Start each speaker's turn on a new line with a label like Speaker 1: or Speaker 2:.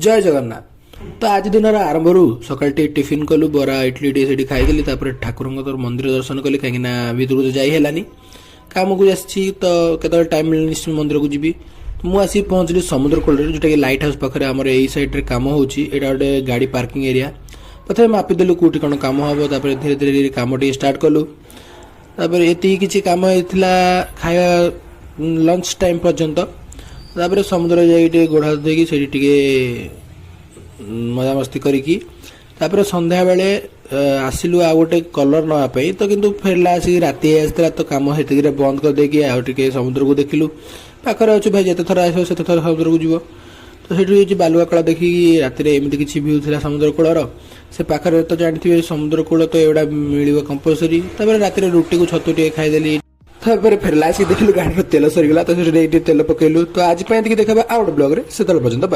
Speaker 1: ଜୟ ଜଗନ୍ନାଥ। ତ ଆଜି ଦିନର ଆରମ୍ଭରୁ ସକାଳେ ଟିକେ ଟିଫିନ୍ କଲୁ, ବରା ଇଟଲି ଟିକେ ସେଠି ଖାଇଦେଲି। ତାପରେ ଠାକୁରଙ୍କ ତୋର ମନ୍ଦିର ଦର୍ଶନ କଲି, କାହିଁକିନା ଭିତରକୁ ତ ଯାଇ ହେଲାନି, କାମକୁ ଆସିଛି। ତ କେତେବେଳେ ଟାଇମ୍ ମିଳିଲେ ନିଶ୍ଚୟ ମନ୍ଦିରକୁ ଯିବି। ମୁଁ ଆସିକି ପହଞ୍ଚିଲି ସମୁଦ୍ର କୂଳରେ, ଯେଉଁଟାକି ଲାଇଟ୍ ହାଉସ୍ ପାଖରେ। ଆମର ଏଇ ସାଇଡ଼୍ରେ କାମ ହେଉଛି। ଏଇଟା ଗୋଟେ ଗାଡ଼ି ପାର୍କିଂ ଏରିଆ। ପ୍ରଥମେ ମାପିଦେଲୁ କେଉଁଠି କ'ଣ କାମ ହେବ। ତାପରେ ଧୀରେ ଧୀରେ ଧୀରେ କାମ ଟିକେ ଷ୍ଟାର୍ଟ କଲୁ। ତାପରେ ଏତିକି କିଛି କାମ ହେଇଥିଲା ଖାଇବା ଲଞ୍ଚ ଟାଇମ୍ ପର୍ଯ୍ୟନ୍ତ। ତାପରେ ସମୁଦ୍ର ଯାଇକି ଟିକେ ଗୋଡ଼ ହାତ ଧୋଇକି ସେଇଠି ଟିକେ ମଜାମସ୍ତି କରିକି ତାପରେ ସନ୍ଧ୍ୟାବେଳେ ଆସିଲୁ ଆଉ ଗୋଟେ କଲର୍ ନେବା ପାଇଁ। ତ କିନ୍ତୁ ଫେରିଲା ଆସିକି ରାତି ହେଇ ଆସିଥିଲା। ତ କାମ ସେତିକିରେ ବନ୍ଦ କରିଦେଇକି ଆଉ ଟିକେ ସମୁଦ୍ରକୁ ଦେଖିଲୁ। ପାଖରେ ଅଛୁ ଭାଇ, ଯେତେ ଥର ଆସିବ ସେତେ ଥର ସମୁଦ୍ରକୁ ଯିବ। ତ ସେଠି ହେଉଛି ବାଲୁକା କଳା ଦେଖିକି ରାତିରେ ଏମିତି କିଛି ଭ୍ୟୁ ଥିଲା ସମୁଦ୍ର କୂଳର। ସେ ପାଖରେ ତ ଜାଣିଥିବେ ସମୁଦ୍ର କୂଳ, ତ ଏଗୁଡ଼ା ମିଳିବ କମ୍ପଲସରି। ତାପରେ ରାତିରେ ରୁଟିକୁ ଛତୁ ଟିକେ ଖାଇଦେଲି। ତାପରେ ଫେରିଲା ଆସିକି ଦେଖିଲୁ ଗାଡ଼ିର ତେଲ ସରିଗଲା। ତ ସେଠି ଟିକେ ତେଲ ପକେଇଲୁ। ତ ଆଜି ପାଇଁ ଟିକେ ଦେଖାବା ଆଉ ଗୋଟେ ବ୍ଲଗରେ। ସେତେବେଳେ ପର୍ଯ୍ୟନ୍ତ ବାଏ।